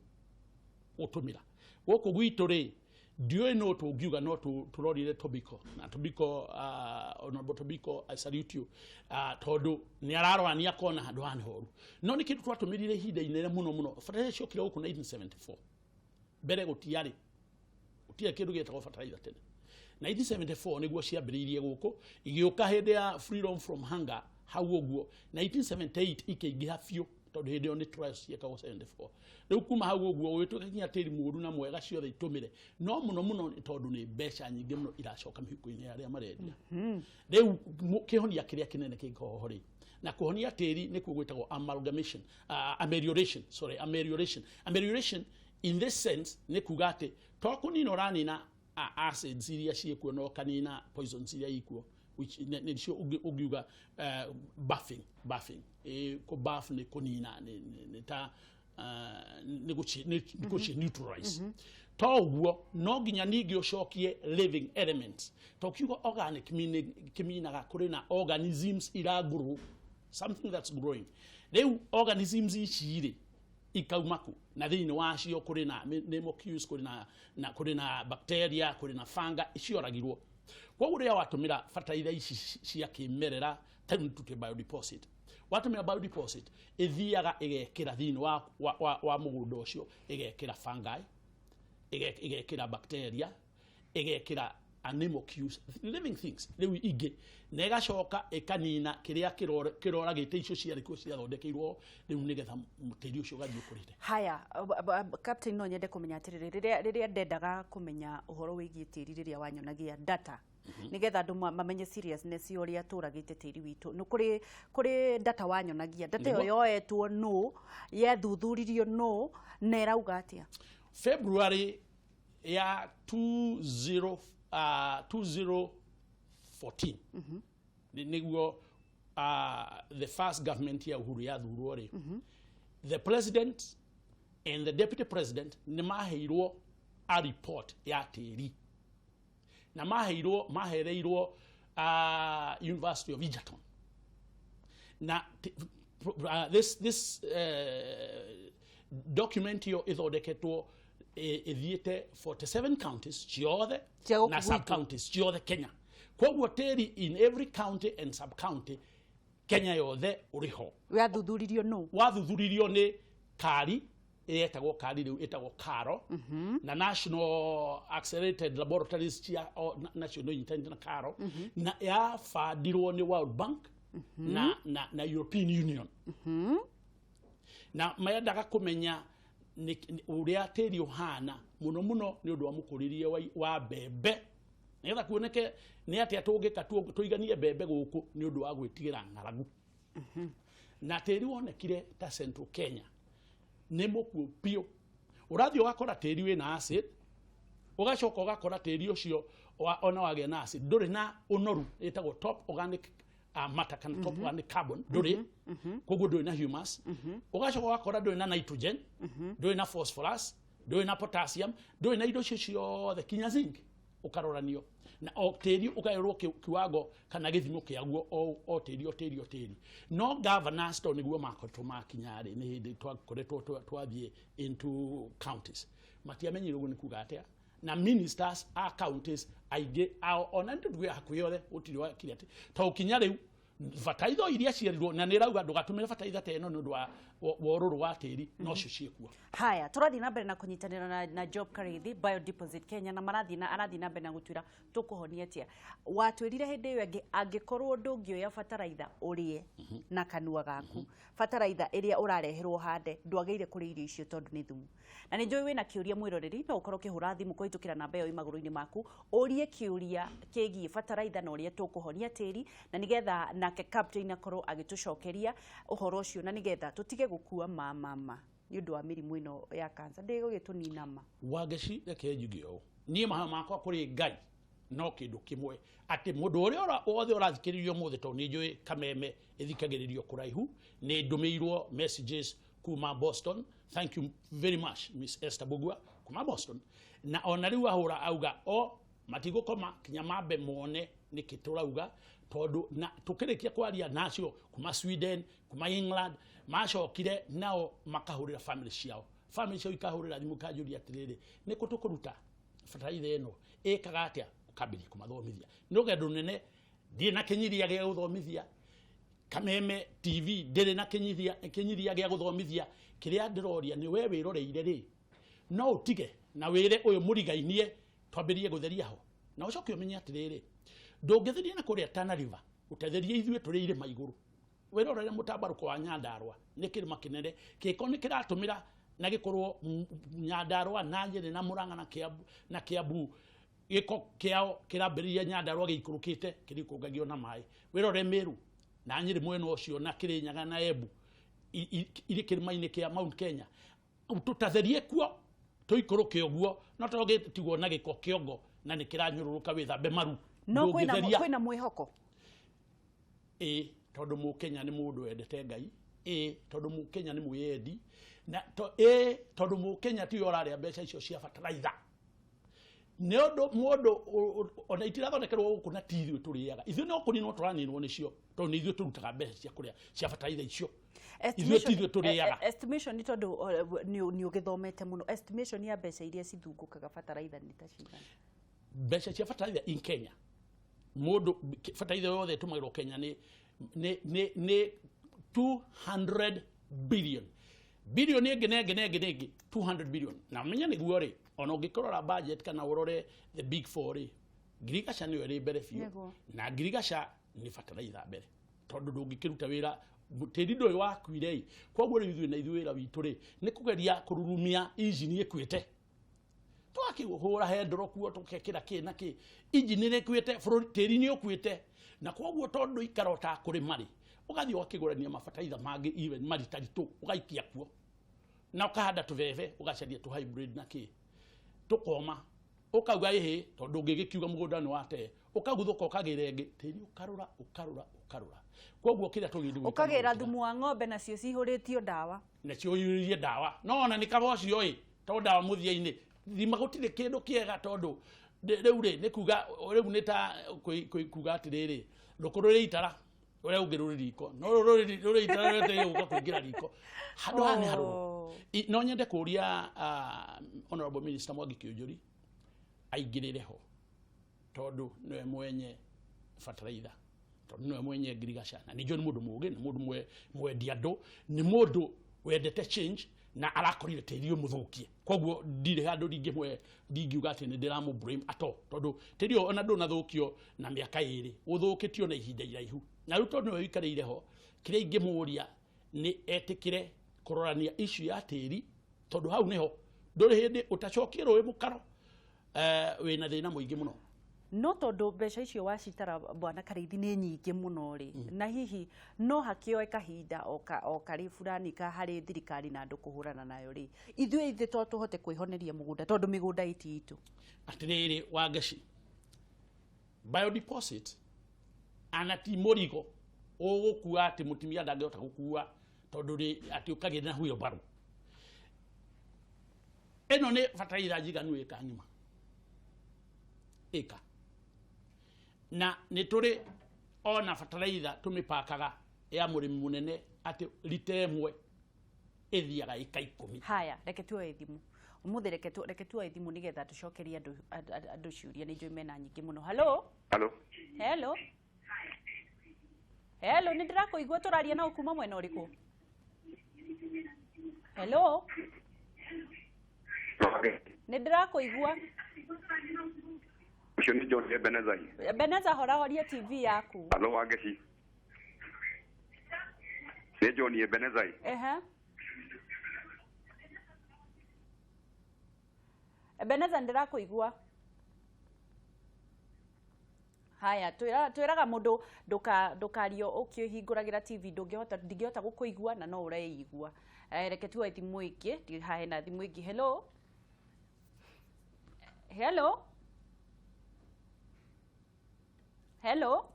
gũtũmĩra. Gũkũ gwitũ rĩ, ndiũĩ no tũngiuga no tũrorire Tobiko na Tobiko, Honorable Tobiko, I salute you, tondũ nĩ ararora, nĩ akona handũ haha nĩ horu, no nĩ kĩndũ twatũmĩrire ihinda inene mũno mũno. Fertilizer ciokire gũkũ 1974. Mbere gũtiarĩ kĩndũ gĩtagwo fertilizer tene. 1974 nĩguo ciambĩrĩirie gũkũ, igĩũka hĩndĩ ya Freedom from Hunger hau ũguo. 1978 ikĩingĩha biũ, tondũ hĩndĩ ĩyo nĩ trials ciekagwo 74. Rĩu kuma hau ũguo ũgĩtuĩka nginya tĩri mũru na mwega ciothe itũmĩre, no mũno mũno nĩ tondũ nĩ mbeca nyingĩ mũno iracoka mĩhuko-inĩ ya arĩa marendia. Rĩu kĩhonia kĩrĩa kĩnene kĩngĩkorwo ho rĩ na kũhonia tĩri nĩkuo gwĩtagwo amalgamation, amelioration, sorry, amelioration. Amelioration in this sense nĩ kuga atĩ to kũnina ũranina acids iria ciĩkuo, no kanina poisons iria ikuo, which nĩcio ũngiuga buffing. Kũ buff nĩ kũnina, nĩ ta nĩ gũci neutralize. To ũguo, no nginya ningĩ ũcokie living elements, to kiugo organic meaning kĩminaga kũrĩ na organisms ira grow, something that's growing. Rĩu organisms ici rĩ ikauma kũ? Na thĩinĩ wacio kũrĩ na nematodes, kũrĩ na bacteria, kũrĩ na fungi cioragirwo. Koguo rĩrĩa watũmĩra bataraitha ici cia kĩmerera, ta rĩu tũtue biodeposit, watũmĩra biodeposit ĩthiaga ĩgekĩra thĩinĩ wa mũgũnda ũcio, ĩgekĩra fungi, ĩgekĩra bacteria, ĩgekĩra animalcules, living things rĩu ingĩ, na ĩgacoka ĩkanina kĩrĩa kĩroragĩte icio ciarĩ kuo ciathondekeirwo rĩu, nĩgetha tĩri ũcio ũgathiĩ ũkũrĩte. Haya, Captain, no nyende kũmenya atĩrĩrĩ, rĩrĩa ndendaga kũmenya ũhoro wĩgiĩ tĩri, rĩrĩa wanyonagia data nigetha andũ mamenye seriousness ya ũrĩa tũragĩte tĩri witũ, nĩ kũrĩ data wanyonagia, data ĩyo yoetwo nũ, yathuthuririo nũ, na ĩrauga atĩa? February ya 20, 2014 nĩguo the first government ya Uhuru yathurwo rĩ, the president and the deputy president nĩ maheirwo a report ya tĩri, na mahereirwo University of Egerton, na this document ĩyo ĩthondeketwo ĩthiĩte 47 counties ciothe Cia gũkũ na gwitũ. Sub counties ciothe Kenya. Koguo tĩri in every county and sub county Kenya yothe ũrĩ ho. Yathuthuririo nũ? Wathuthuririo nĩ kari ĩrĩa ĩtagwo kari, rĩu ĩtagwo karo, na National Accelerated Laboratories cia nacio nĩ inyitanĩte na karo, na yabandirwo nĩ World Bank na European Union, na mendaga kũmenya ũrĩa tĩri ũhana, mũno mũno nĩ ũndũ wa mũkũrĩrie wa mbembe, nĩgetha kuoneke nĩ atĩa tũngĩka tũiganie mbembe gũkũ nĩ ũndũ wa gwĩtigĩra ng'aragu. Na tĩri wonekire ta Central Kenya nĩ mũkuũ biũ. Ũrathiĩ ũgakora tĩri wĩna acid, ũgacoka ũgakora tĩri ũcio ona wagĩa na acid ndũrĩ na ũnoru ĩtagwo top organic matter kana top organic carbon ndũrĩ, koguo ndũrĩ na humus. Ũgacoka ũgakora ndũrĩ na nitrogen, ndũrĩ na phosphorus, ndũrĩ na potassium, ndũrĩ na indo icio ciothe, kinya zinc ũkaroranio na o tĩri ũkaerwo kiwango kana gĩthimo kĩaguo, o tĩri, o tĩri, o tĩri. No governors to nĩguo makoretwo makinya rĩ, nĩ hĩndĩ twakoretwo twathiĩ into counties, matiamenyire ũguo nĩ kuga atĩa. Na ministers a counties aingĩ ao, ona nĩ tũtuge hakuhĩ othe, gũtirĩ wakire atĩ to kinya rĩu bataraitha iria cierirwo na nĩ ĩrauga ndũgatũmĩre bataraitha ta ĩno nĩ ũndũ wa ũrũrũ wa tĩri, nocio ciĩkuo. Haya, tũrathiĩ na mbere na kũnyitanĩra na Job Karithi, Biodeposit Kenya, na marathiĩ na arathiĩ na mbere na gũtwĩra tũkũhonia atĩa. Watwĩrire hĩndĩ ĩyo ĩngĩ, angĩkorwo ndũngĩoya bataraitha ũrĩe na kanua gaku, bataraitha ĩrĩa ũrareherwo hande, ndwagĩrĩire kũrĩa irio icio tondũ nĩ thumu. Na nĩ njũĩ wĩna kĩũria, mwĩroreri, no ũkorwo ũkĩhũra thimũ kũhĩtũkĩra namba ĩyo ĩ magũrũ-inĩ maku, ũrie kĩũria kĩgiĩ bataraitha na ũrĩa tũkũhonia tĩri, na nĩgetha nake captain akorwo agĩtũcokeria ũhoro ũcio, na nĩgetha tũtige gũkua ma mama nĩ ũndũ wa mĩrimũ ĩno ya cancer ndĩgũgĩtũnina ma. Wangeci, reke njuge ũũ, niĩ mahoya makwa kũrĩ Ngai no kĩndũ kĩmwe, atĩ mũndũ ũrĩa wothe ũrathikĩrĩrio ũmũthĩ, tondũ nĩ njũĩ Kameme ĩthikagĩrĩrio kũraihu, nĩ ndũmĩirwo messages kuma Boston, thank you very much, Miss Esther Bugua kuma Boston, na ona rĩu ahũra auga o matigũkoma kinya mambe mone nĩkĩ tũrauga, tondũ na tũkĩrĩkia kwaria nacio kuma Sweden, kuma England, macokire nao makahũrĩra family ciao, family ciao ikahũrĩra thimũ ikanjũria atĩrĩrĩ, nĩkũ tũkũruta bataraitha ĩno, ĩkaga atĩa? Ũkambĩrĩria kũmathomithia. Nĩ rũgendo rũnene, ndirĩ na kĩnyiria gĩa gũthomithia. Kameme TV ndĩrĩ na kĩnyiria gĩa gũthomithia. Kĩrĩa ndĩroria nĩ we wĩroreire rĩ, no ũtige na wĩre ũyũ mũrigainie twambĩrĩrie gũtheria ho. Na ũcoke ũmenye atĩrĩrĩ, ndũngĩtheria na kũrĩa Tana River ũtetherie ithuĩ tũrĩ irĩma igũrũ. Wĩrorere mũtambarũko wa Nyandarũa, nĩ kĩrĩma kĩnene, kĩko nĩ kĩratũmĩra na gĩkorwo Nyandarũa na Nyĩrĩ na Mũrang'a na Kĩambu, na Kĩambu gĩko kĩao kĩrambĩrĩria Nyandarũa gĩikũrũkĩte kĩrĩkũngagio na maĩ. Wĩrore Meru na Nyĩrĩ mwena ũcio na Kĩrĩnyaga na Embu irĩ kĩrĩma-inĩ kĩa Mount Kenya. Tũtatherie kuo tũikũrũke ũguo, no to gĩtigwo na gĩko kĩongo na nĩ kĩranyũrũrũka wĩthambe maru. No kwĩna Ndũngĩtheria. Kwĩna mwĩhoko. Ĩ tondũ Mũkenya nĩ mũndũ wendete Ngai, ĩ tondũ Mũkenya nĩ mwĩyendi, na to, ĩ tondũ Mũkenya tiwe ũrarĩa mbeca icio cia bataraitha. Nĩ ũndũ mũndũ ona itirathondekerwo gũkũ na ti ithuĩ tũrĩaga, ithuĩ no kũninwo tũraninwo nĩcio, tondũ nĩ ithuĩ tũrutaga mbeca cia kũrĩa cia bataraitha icio, ithuĩ ti ithuĩ tũrĩaga. Estimation, nĩ tondũ nĩ ũgĩthomete mũno, estimation ya mbeca iria cithungũkaga bataraitha nĩ ta cigana? Mbeca cia bataraitha in Kenya, mũndũ bataraitha yothe ĩtũmagĩrwo Kenya nĩ 200 billion, bilioni ĩngĩ na ĩngĩ na ĩngĩ na ĩngĩ, 200 billion. Na ũmenye nĩguo rĩ, ona ũngĩkĩrora budget kana ũrore the big four rĩ, ngirigaca nĩyo ĩrĩ mbere biũ. Na ngirigaca nĩ bataraitha mbere, tondũ ndũngĩkĩruta wĩra tĩri ndũrĩ wakuire ĩ. Koguo rĩu ithuĩ na ithuĩ wĩra witũ rĩ nĩ kũgeria kũrurumia injini ĩkuĩte, twakĩhũra hendũro kuo, tũkekĩra kĩ na kĩ, injini nĩ ĩkuĩte, bũrũri tĩri nĩ ũkuĩte. Na koguo tondũ ikara ũtakũrĩma rĩ, ũgathiĩ ũgakĩgũrania mabataraitha mangĩ even maritaritũ, ũgaikia kuo na ũkahanda tũbebe, ũgacaria tũ hybrid na kĩ, tũkoma, ũkauga ĩhĩ, tondũ ũngĩgĩkiuga mũgũnda nĩ wate, ũkaguthũka, ũkagĩra ĩngĩ tĩri, ũkarũra, ũkarũra, ũkarũra. Koguo kĩrĩa tũgĩrĩirwo gwĩka no Ũkagĩra gwĩkĩra- thumu wa ng'ombe nacio cihũrĩtio ndawa. Nacio ũiyũrĩrie ndawa, no ona nĩ kaba ũcio ĩ, tondũ ndawa mũthia-inĩ thima gũtirĩ kĩndũ kĩega, tondũ rĩu rĩ nĩ kuga rĩu nĩ ta kuga atĩrĩrĩ, rũkũ rũrĩ itara ũrĩa ũngĩ rũrĩ riko, no rũrĩ itara rwetereire gũka kũingĩra riko, handũ haha nĩ harũrũ. No nyende kũria honorable minister Mwangi Kĩũnjũri aingĩrĩre ho, tondũ nĩwe mwenye bataraitha, tondũ nĩwe mwenye ngirigaca, na ningĩ nĩ mũndũ mũũgĩ, nĩ mũndũ mwendi andũ, nĩ mũndũ wendete change, na arakorire tĩri ũyũ mũthũkie. Koguo ndirĩ handũ ndingĩmwe ndingiuga atĩ nĩ ndĩramũ blame at all, tondũ tĩri ũyũ ona ndũnathũkio na mĩaka 2, ũthũkĩtio na ihinda iraihu. Na rĩu tondũ nĩwe ũikarĩire ho, kĩrĩa ingĩmũria nĩ etĩkĩre kũrorania issue ya tĩri, tondũ hau nĩho ndũrĩ hĩndĩ ũtacokie rũĩ mũkaro, wĩna thĩna mũingĩ mũno. No tondũ mbeca icio wacitara, bwana Karĩithi, nĩ nyingĩ mũno rĩ, na hihi no hakĩoe kahinda o karĩ fulani ka harĩ thirikari na andũ kũhũrana nayo rĩ, ithuĩ to tũhote kwĩhoneria mũgũnda, tondũ mĩgũnda ĩti itũ? Atĩrĩrĩ Wangeci, biodeposit ana ti mũrigo ũgũkua atĩ mũtumia ndangĩhota gũkua, tondũ rĩ atĩ ũkagĩra na wheelbarrow ĩno nĩ bataraitha njiganu ĩka ng'ima ĩka, na nĩ tũrĩ ona bataraitha tũmĩpakaga ya mũrĩmi mũnene atĩ rita ĩmwe ĩthiaga ĩka 10. Haya, reke tuoe thimũ ũmũthĩ, reke tuoe thimũ nĩgetha tũcokerie andũ ciũria, nĩ njũĩ mena nyingĩ mũno. Hello? Hello. Hello, hello, nĩ ndĩrakũigua. Tũraria na kuma mwena ũrĩkũ? Hello, nĩ ndĩrakũigua. Ũcio nĩ John Ebenezer. Beneza, horahoria TV yaku. Hello Wangeci. Nĩ John Ebenezer. Ehe, Ebeneza, ndĩrakũigua. Haya, twĩraga mũndũ ndũkario ũkĩhingũragĩra TV, ndũngĩhota, ndingĩhota gũkũigua na no ũreigua. Reke tuoe thimũ ĩngĩ. Haha hena thimũ ĩngĩ. Hello, hello, hello.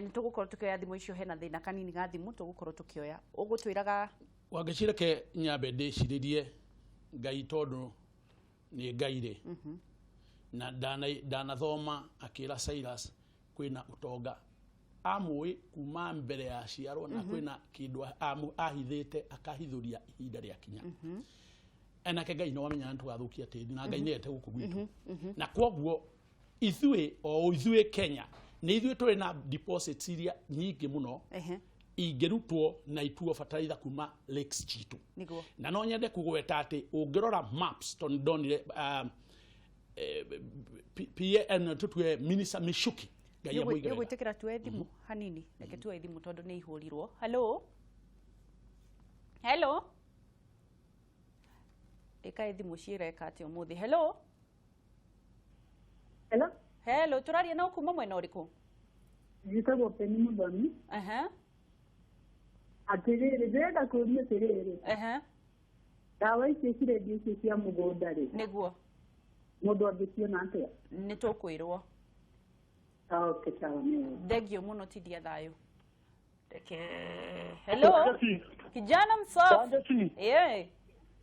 Nĩ tũgũkorwo tũkĩoya thimũ icio, hena thĩna kanini ga thimũ, tũgũkorwo tũkĩoya. Ũgũtwĩraga. Wangeci, reke nyambe ndĩcirĩrie Ngai, tondũ nĩ Ngai rĩ, na ndanathoma akĩra Cyrus kwĩna ũtonga amũĩ kuma mbere ya ciarwo, na kwĩna kĩndũ ahithĩte akahithũria ihinda rĩa kinya. Enake Ngai nĩ wamenyaga nĩtũgathũkia tĩri, na Ngai nĩete gũkũ gwitũ, na kwoguo ithuĩ o ithuĩ Kenya nĩ ithuĩ tũrĩ na deposits iria nyingĩ mũno. Ingĩrutwo na ituo bataraitha kuma lakes citũ. Na no nyende kũgweta atĩ ũngĩrora maps, tondũ ndonire PN, tũtue Minister Michuki, Ngai amũige wega. Nĩũgwĩtĩkĩra tuoe thimũ hanini? Reke tuoe thimũ tondũ nĩ ihũrirwo. Hello, hello, ĩkaĩ thimũ ciĩreka atĩa ũmũthĩ? Hello. Hello. Hello, tũraria na kuma mwena ũrĩkũ? Njĩtagwo Penny Mũthoni. Atĩrĩrĩ, ndĩrenda kũũria atĩrĩrĩ, ndawa icio cirendio icio cia mũgũnda rĩ, mũndũ angĩciona atĩa? Nĩ tũkwĩrwo. Okay, sawa, nĩ wega. Thengio mũno, tindia thayũ. Reke, hello, kijana msafi. Yeah.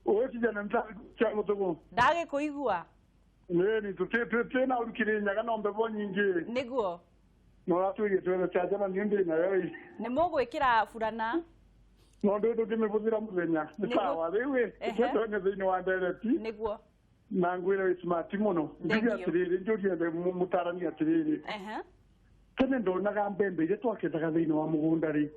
Wewe kijana msafi cha mutugu. Ndagĩkũigua. Nĩ tũtĩ na urukire nyaga no mbebo nyingĩ. No ratwĩrie twethe cha jana niĩ ndĩ nayo ĩ. Nĩ mũgwĩkĩra burana. No ndũ ndũngĩmĩbũthĩra mũthenya nĩ sawa rĩu ĩ. Twethe thĩinĩ wa ndereti. Na ngwĩre wĩ smart mũno. Njuge atĩrĩrĩ, njũrie mũtarani atĩrĩrĩ, tene ndonaga mbembe iria twakethaga thĩinĩ wa mũgũnda rĩ,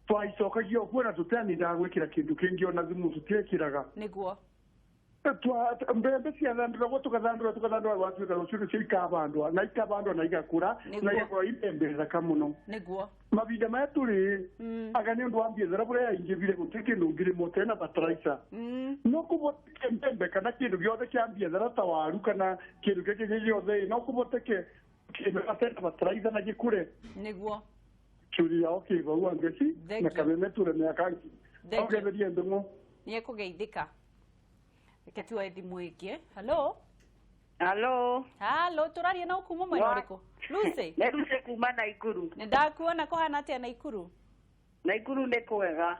twaicokagia o kuona tũtianindaga gwĩkĩra kĩndũ kĩngĩ, ona thumu tũtiekĩraga. Mbembe ciathandũragwo, tũgathandũra, tũgathandũra, gwatuĩka rũciũ nĩcio ikabandwa na ikabandwa na igakũra na igakorwo imbembe thaka mũno. Mahinda maya tũrĩ aga nĩ ũndũ wa biathara bũrĩa yaingĩvire, gũtirĩ kĩndũ ũngĩrĩmwo tena fertilizer. No kũhoteke mbembe kana kĩndũ gĩothe kĩa biathara ta waru kana kĩndũ kĩngĩ gĩothe, no kũhoteke kĩmera tena fertilizer na gĩkũre? Kĩũria o kĩbau angeci na kameme tũre mĩaka Thank you. ongetherie ndũng'ũ. Nĩ ekũgeithĩka. Reke tuoe thimũ ĩngĩ. Hello. Hello. Hello, tũraria na kuma mwena ũrĩkũ, Lucy? Nĩ Lucy kuma Naikuru. Nĩ ndakuona. Kũhana atĩa Naikuru? Naikuru nĩ kwega.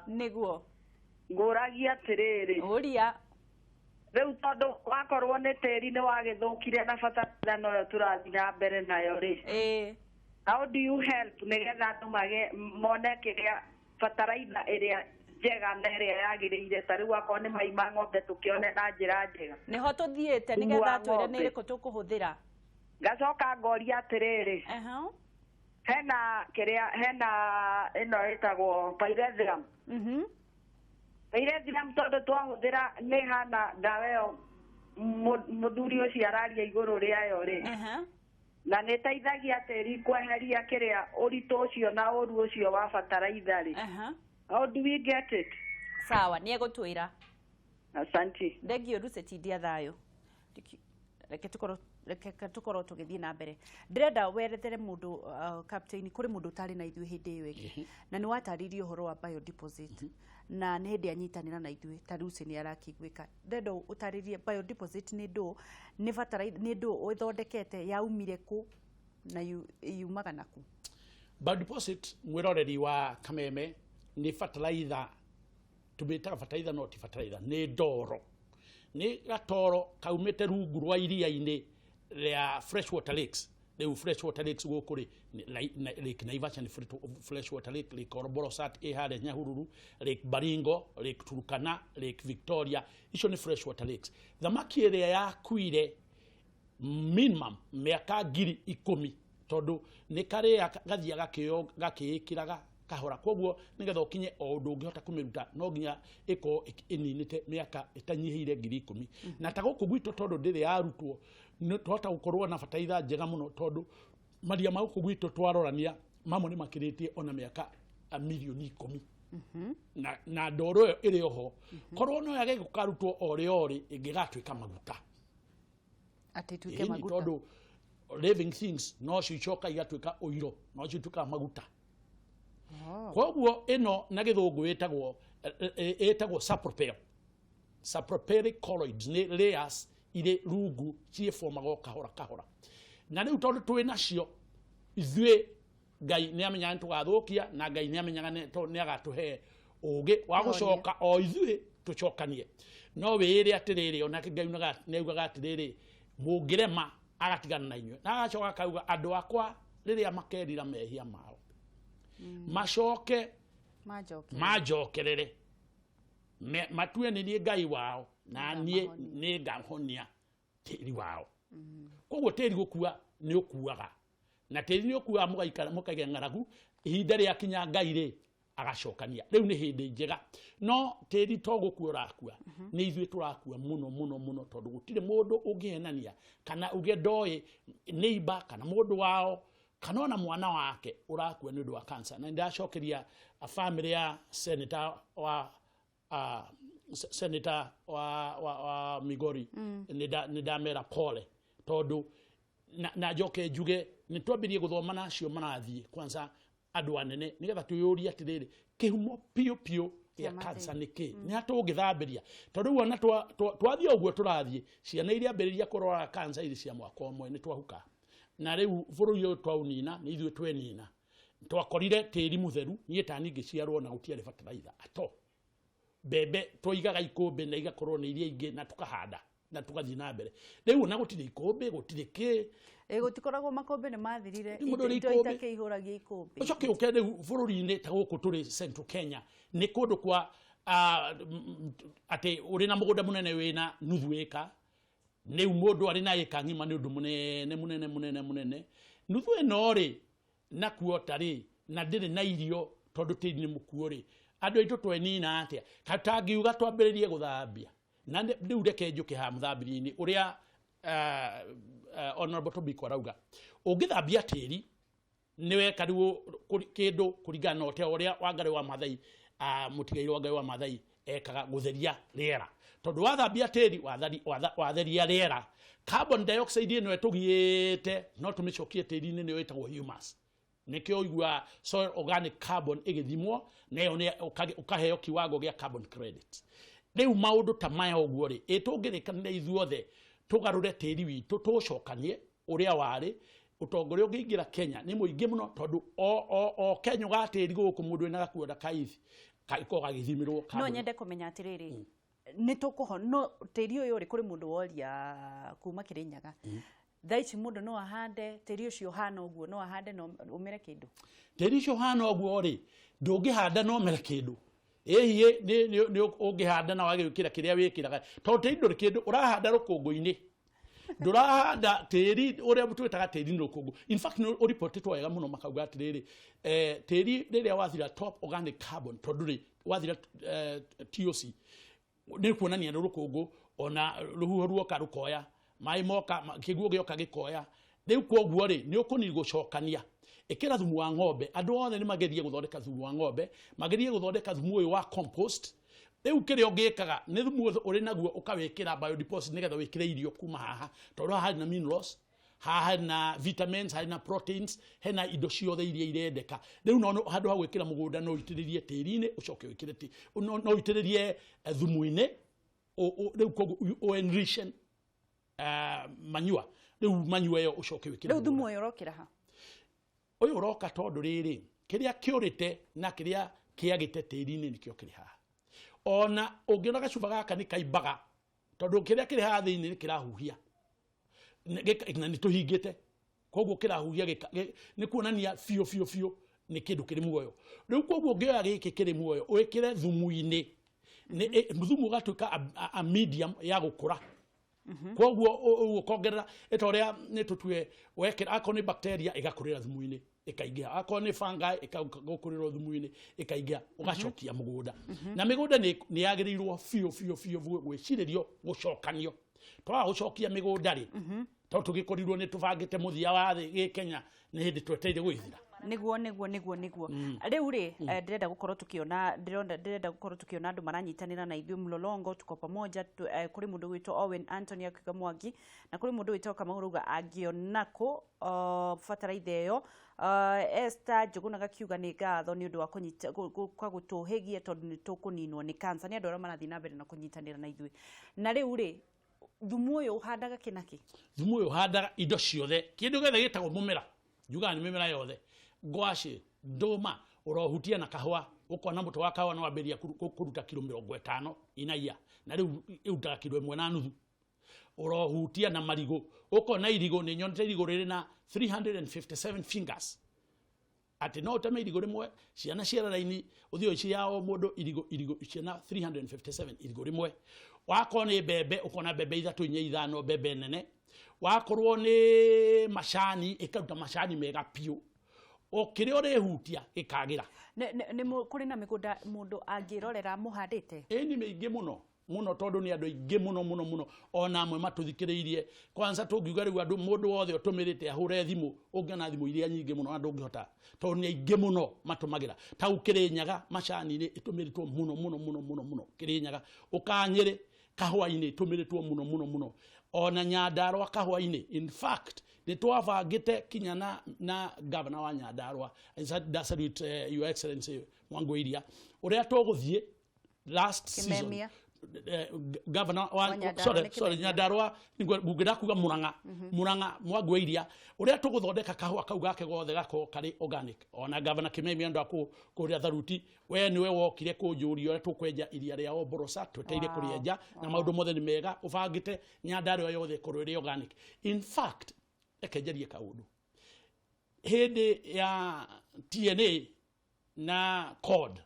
Ngũragia atĩrĩrĩ. Ũria. Rĩu tondũ wakorwo nĩ tĩri nĩ wagĩthũkire na bataraitha noyo tũrathiĩ na mbere nayo rĩ. How do you help nĩgetha andũ mage mone kĩrĩa bataraitha ĩrĩa njega na ĩrĩa yagĩrĩire, ta rĩu akorwo nĩ mai ma ng'ombe, tũkĩone na njĩra njega? Nĩho tũthiĩte. Thumu Nĩgetha wa twĩre nĩ ng'ombe. ĩrĩkũ tũkũhũthĩra. Ngacoka ngoria atĩrĩrĩ, hena kĩrĩa, hena ĩno ĩtagwo pyrethrum. Pyrethrum tondũ twahũthĩra nĩ hana ndawa ĩyo mũthuri ũcio araria igũrũ rĩayo rĩ, na nĩ ĩteithagia tĩri kweheria kĩrĩa ũritũ ũcio na ũru ũcio wa bataraitha rĩ, how do we get it? Sawa, nĩ egũtwĩra. Asante. Thengio Lucy, tindia thayũ. Reke tũkorwo tũgĩthiĩ na mbere. Ndĩrenda werethere mũndũ, captain, kũrĩ mũndũ ũtarĩ na ithuĩ hĩndĩ ĩyo ĩngĩ na nĩ watarĩirie ũhoro wa biodeposit na nĩ hĩndĩ anyitanĩra na ithuĩ ta Lucy nĩ arakĩiguĩka. Ndĩrenda ũtarĩrie biodeposit nĩ ndũ, nĩ bataraitha nĩ ndũ ĩthondekete, yaumire kũ na yumaga naku? Biodeposit, mwĩroreri wa Kameme, nĩ fertilizer. Tũmĩtaga fertilizer no ti fertilizer, nĩ ndoro, nĩ gatoro kaumĩte rungu rwa iria-inĩ rĩa freshwater lakes. Rĩu freshwater lakes gũkũ rĩ, Lake Naivasha nĩ freshwater lake, Lake Olbolosat ĩ harĩa Nyahururu, Lake Baringo, Lake Turkana, Lake Victoria, icio nĩ freshwater lakes. Thamaki ĩrĩa yakuire minimum mĩaka 10,000, tondũ nĩ karĩa gathia gakĩĩkĩraga kahora, koguo nĩgetha ũkinye o ũndũ ũngĩhota kũmĩruta no nginya ĩkorwo ĩninĩte mĩaka ĩtanyihĩire 10,000. Na ta gũkũ gwitũ, tondũ ndĩrĩ yarutwo, nĩ twahota gũkorwo na bataraitha njega mũno, tondũ maria ma gũkũ gwitũ twarorania mamwe nĩ makĩrĩtie ona mĩaka 10,000,000 na ndoro ĩyo ĩrĩ oho. Korwo no yage gũkarutwo o rĩ o rĩ, ĩngĩgatuĩka maguta. Atĩ ituĩke Ĩni, maguta? Tondũ living things no cio icoka igatuĩka ũiro, no cio ituĩkaga maguta. Koguo ĩno na gĩthũngũ ĩtagwo sapropel, sapropelic colloids, nĩ layers irĩ rungu ciĩbomaga o kahora kahora. Na rĩu tondũ twĩ nacio ithuĩ, Ngai nĩ amenyaga nĩ tũgathũkia, na Ngai nĩ amenyaga nĩ agatũhe ũgĩ wa gũcoka o ithuĩ tũcokanie. No wĩĩre atĩrĩrĩ, onake Ngai nĩ augaga atĩrĩrĩ, mũngĩrema agatigana na inyuĩ, na agacoka akauga andũ akwa rĩrĩa makerira mehia mao macoke manjoke manjokerere, matue nĩ niĩ Ngai wao na niĩ nĩ ngahonia tĩri wao. Koguo tĩri gũkua nĩ ũkuaga, na tĩri nĩ ũkuaga, mũgaikara mũkagĩa ng'aragu. Ihinda rĩakinya Ngai rĩ agacokania. Rĩu nĩ hĩndĩ njega, no tĩri to gũkua ũrakua, nĩ ithuĩ tũrakua mũno mũno mũno, tondũ gũtirĩ mũndũ ũngĩhenania kana uge ndoĩ neighbor kana mũndũ wao kana ona mwana wake ũrakua nĩ ũndũ wa cancer. Na nĩndacokeria family ya senator wa senator wa Migori, nĩ ndamera pole, tondũ na njoke njuge nĩ twambĩrie gũthoma na acio marathiĩ kwanza andũ anene, nĩgetha twĩyũrie atĩrĩrĩ, kĩhumo piũ piũ gĩa Kĩa cancer nĩ kĩ, nĩ ha tũngĩthambĩria? Tondũ rĩu ona twathiĩ ũguo tũrathiĩ, ciana iria ambĩrĩria kũrwara cancer irĩ cia mwaka ũmwe nĩ twahuka. Na rĩu bũrũri ũyũ twaunina nĩ ithuĩ twenina. Twakorire tĩri mũtheru, niĩ tani ngĩciarwo na gũtiarĩ fertilizer ato. Mbembe twaigaga ikũmbĩ na igakorwo nĩ iria ingĩ na tukahanda na tugathiĩ na mbere. Rĩu ona gũtirĩ ikũmbĩ, gũtirĩ kĩ. Ĩ gũtikoragwo, makũmbĩ nĩ mathirire. Rĩu mũndũ ũrĩ indo ikũmbĩ. Itakĩihũragia ikũmbĩ. Ũcoke ũke rĩu bũrũri-inĩ ta gũkũ tũrĩ Central Kenya, nĩ kũndũ kwa atĩ ũrĩ na mũgũnda mũnene wĩna nuthu ĩka. Rĩu mũndũ arĩ na ĩka ng'ima nĩ ũndũ mũnene mũnene mũnene mũnene. Nuthu ĩno rĩ na kuota rĩ na ndĩrĩ na irio tondũ tĩri nĩ mũkuo rĩ, andũ aitũ twenina atĩa? Katangiuga twambĩrĩrie gũthambia na rĩu reke njũke haha mũthambĩrie-inĩ ũrĩa Honorable Tobiko arauga. Ũngĩthambia tĩri nĩ weka rĩu kĩndũ kũringana na ũte ũrĩa Wangari wa Maathai, mũtigairĩ Wangari wa Maathai ekaga gũtheria rĩera, tondũ wathambia tĩri watheria rĩera, carbon dioxide ĩno ĩtũgiĩte no tũmĩcokie tĩri-inĩ, nĩyo ĩtagwo humus. Nĩkĩo ũigua soil organic carbon ĩgĩthimwo, nayo nĩ ũkaheo kiwango gĩa carbon credit. Rĩu maũndũ ta maya ũguo rĩ, ĩ tũngĩrĩkanĩra ithuothe tũgarũre tĩri witũ, tũũcokanie ũrĩa warĩ, ũtonga ũrĩa ũngĩingĩra Kenya nĩ mũingĩ mũno, tondũ o Kenya ga tĩri gũkũ mũndũ wĩna gakuonda ka ithi gagĩkorwo gagĩthimĩrwo no carbon. Nyende kũmenya atĩrĩrĩ, nĩ tũkũho no tĩri ũyũ rĩ, kũrĩ mũndũ woria kuma Kĩrĩnyaga, thaa ici mũndũ no ahande tĩri ũcio ũhana ũguo, no ahande no ũmere kĩndũ? Tĩri ũcio ũhana ũguo rĩ, ndũngĩhanda no mere kĩndũ. Ĩhiĩ nĩ ũngĩhanda na wage gwĩkĩra kĩrĩa wĩkĩraga, tondũ tĩri ndũrĩ kĩndũ ũrahanda rũkũngũ-inĩ, ndũrahanda tĩri ũrĩa twĩtaga tĩri nĩ rũkũngũ. In fact nĩ ũripotĩtwo wega mũno, makauga atĩrĩrĩ, tĩri rĩrĩa wathira top organic carbon, tondũ rĩ wathira TOC, nĩ kuonania nĩ rũkũngũ, ona rũhuho ruoka rũkoya, maĩ moka kĩguũ gĩoka gĩkoya. Rĩu koguo rĩ, nĩ ũkũni gũcokania, ĩkĩra thumu wa ng'ombe. Andũ othe nĩ magerie gũthondeka thumu wa ng'ombe, magerie gũthondeka thumu ũyũ wa compost. Rĩu kĩrĩa ũngĩkaga nĩ thumu ũyũ ũrĩ naguo ũkawĩkĩra biodeposit, nĩgetha wĩkĩre irio kuma haha, tondũ haha harĩ na minerals, haha hena vitamins, hena proteins, hena indo ciothe iria irendeka. Rĩu no handũ ha gwĩkĩra mũgũnda, no ũitĩrĩrie tĩri-inĩ, ũcoke wĩkĩre no ũitĩrĩrie thumu-inĩ. Rĩu koguo ũ enrich manure, rĩu manure ĩyo ũcoke wĩkĩre Rĩu thumu mũgũnda. Ũyũ ũrokĩra ha? Ũyũ ũroka tondũ rĩrĩ kĩrĩa kĩũrĩte na kĩrĩa kĩagĩte tĩri-inĩ nĩkĩo kĩrĩ haha. Ona ũngĩona gacuba gaka nĩ kaimbaga, tondũ kĩrĩa kĩrĩ haha thĩinĩ nĩ kĩrahuhia na nĩ tũhingĩte, koguo kĩrahuhia nĩ kuonania biũ biũ biũ nĩ kĩndũ kĩrĩ muoyo. Rĩu koguo ũngĩoya gĩkĩ kĩrĩ muoyo wĩkĩre thumu-inĩ, thumu ũgatuĩka a medium ya gũkũra. Koguo ũguo ũkongerera ĩta ũrĩa nĩ tũtue wekĩra, akorwo nĩ bacteria ĩgakũrĩra thumu-inĩ ĩkaingĩha, akorwo nĩ fungi ĩgakũrĩra thumu-inĩ ĩkaingĩha, ũgacokia mũgũnda. Na mĩgũnda nĩ yagĩrĩirwo biũ biũ biũ biũ gwĩcirĩrio gũcokanio. Twaga gũcokia mĩgũnda rĩ, tondũ tũgĩkorirwo nĩ tũbangĩte mũthia wa thĩ gĩ Kenya, nĩ hĩndĩ twetereire gũgĩthira. Niguo rĩu rĩ, ndĩrenda gũkorwo tũkĩona, ndĩrenda gũkorwo tũkĩona andũ maranyitanĩra na ithuĩ. Mlolongo tuko pamoja. Kũrĩ mũndũ gwĩtwo Owen Anthony akiuga Mwangi, na kũrĩ mũndũ wĩtwo Kamau rauga angĩona kũ bataraitha ĩyo. Esther Njũgũna gakiuga nĩ ngatho nĩ ũndũ wa kũnyita kwa gũtũhĩgia, tondũ nĩ tũkũninwo nĩ cancer. Nĩ andũ arĩa marathiĩ na mbere na kũnyitanĩra na ithuĩ. Na rĩu rĩ, thumu ũyũ ũhandaga kĩ na kĩ? Thumu ũyũ ũhandaga indo ciothe, kĩndũ gĩothe gĩtagwo mũmera. Njugaga nĩ mĩmera yothe, ngwacĩ, ndũma, ũrohutia na kahũa. Ũkona mũtĩ wa kahũa no wambĩrĩria kũruta kiro 50 inaia, na rĩu ĩrutaga kiro 1.5. Ũrohutia na marigũ, ũkona irigũ, nĩ nyonete irigũ rĩrĩ na 357 fingers, atĩ no ũteme irigũ rĩmwe, ciana ciara raini, ũthiĩ ũciya o mũndũ irigũ, irigũ ciana 357 irigũ rĩmwe. Wakorwo nĩ mbembe, ũkona mbembe ithatũ, inya, ithano, mbembe nene. Wakorwo nĩ macani, ĩkaruta macani mega biũ. O kĩrĩa ũrĩhutia gĩkagĩra. Nĩ kũrĩ na mĩgũnda mũndũ angĩrorera mũhandĩte? Ĩni, mĩingĩ mũno mũno, tondũ nĩ andũ aingĩ mũno mũno mũno, ona amwe matũthikĩrĩirie. Kwanza tũngiuga rĩu andũ, mũndũ wothe ũtũmĩrĩte ahũre thimũ, ũngĩona thimũ iria nyingĩ mũno na ndũngĩhota, tondũ nĩ aingĩ mũno matũmagĩra. Tau Kĩrĩnyaga macani-inĩ ĩtũmĩrĩtwo mũno mũno mũno mũno mũno, Kĩrĩnyaga ũkanyĩrĩ kahũa-inĩ ĩtũmĩrĩtwo mũno mũno mũno, ona Nyandarũa kahũa-inĩ. In fact, nĩ twabangĩte kinya na governor wa Nyandarũa. I salute Your Excellency Mwangi Iria, ũrĩa tũgũthiĩ last season. Kimemia. Governor wa Wa Nyandarua. Sorry, Nĩ sorry. Kimemia. Nyandarua, ngwenda kuga Murang'a. Murang'a, Mwangi wa Iria, ũrĩa tũgũthondeka kahũa kau gake gothe gakorwo karĩ organic. Ona Governor Kimemia, andũ a kũrĩa Tharuti, we nĩwe wokire kũnjũria ũrĩa tũkwenja iria rĩa Omborosa, tweteire kũrĩenja na maũndũ mothe nĩ mega, ũbangĩte Nyandarua yothe ĩkorwo ĩrĩ organic. In fact, reke njarie kaũndũ. Hĩndĩ ya TNA na CORD,